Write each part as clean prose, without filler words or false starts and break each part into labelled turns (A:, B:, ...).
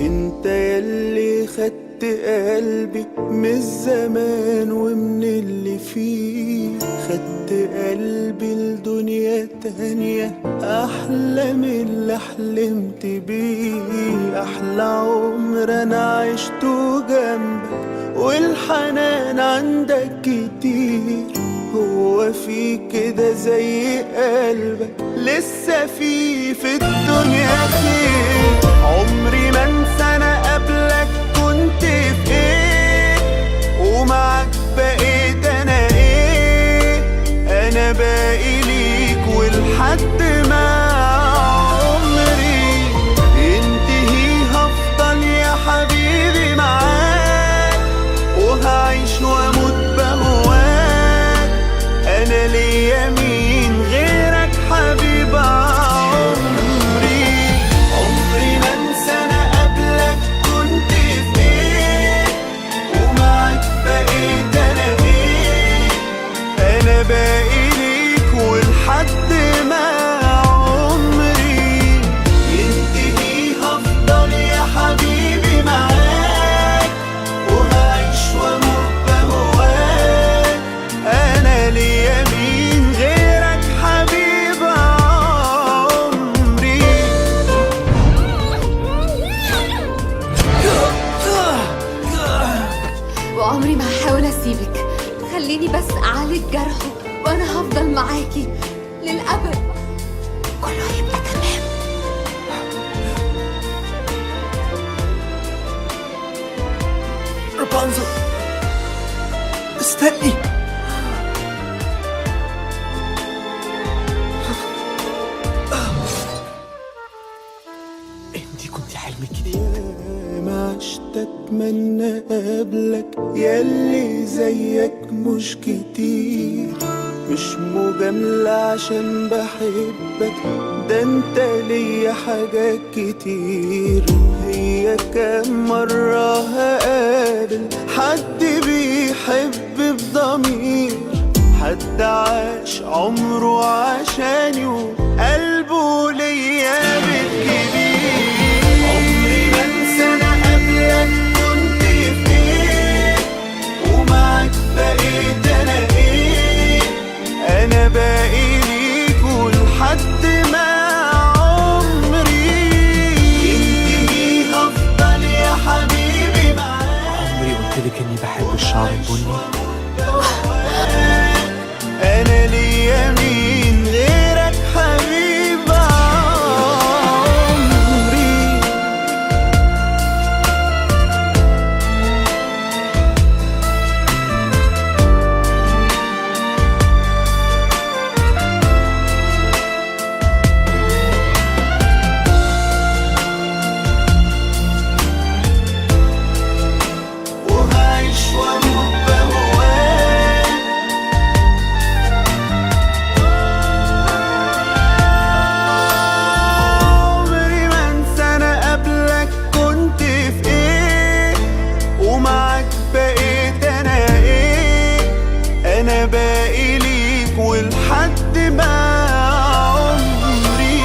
A: انت يلي خدت قلبي من الزمان ومن اللي فيه، خدت قلبي لدنيا تانية احلى من اللي حلمت بيه. احلى عمر انا عشته جنبك والحنان عندك كتير، هو في كده زي قلبك لسه في الدنيا خير. عمري ما انسى انا قبلك كنت في ايه، ومعك بقيت انا ايه. انا باقي ليك ولحد ما عمري ينتهي هفضل يا حبيبي معاك، وهعيش واموت بهواك. انا ليا مين غيرك حبيب عمري. عمري ما انسى انا قبلك كنت في ايه، ومعاك بقيت انا ايه. انا باقي ليك ولحد ما عمري ينتهي هفضل يا حبيبي معاك، وهعيش واموت بهواك. انا ليا مين غيرك حبيب عمري.
B: وعمري ما هحاول اسيبك، خليني بس اعالج جرحه وانا هفضل معاكي للابد. كله هيبقى تمام.
C: رابنزل استني. انتي كنتي حلمك جديد.
A: ما عشت اتمنى قبلك ياللي زيك مش كتير، مش مجاملة عشان بحبك، ده انت ليا حاجات كتير. هي كام مرة هقابل حد بيحب بضمير، حد عاش عمره عشاني وقلبه ليا بالكبير. عمري ما انسى انا قبلك كنت في ايه، ومعاك بقيت انا ايه. انا باقي ليك ولحد ما عمري ينتهي هفضل يا حبيبي معاك.
C: عمري قلتلك اني بحب الشعر البني.
A: انا ليا مين غيرك حبيب عمري. وهعيش واموت بهواك. عمري ما انسى انا قبلك كنت في ايه، ومعاك بقيت انا ايه. انا باقي ليك ولحد ما عمري،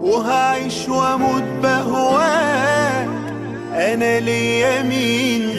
A: وهعيش واموت بهواك. انا ليا مين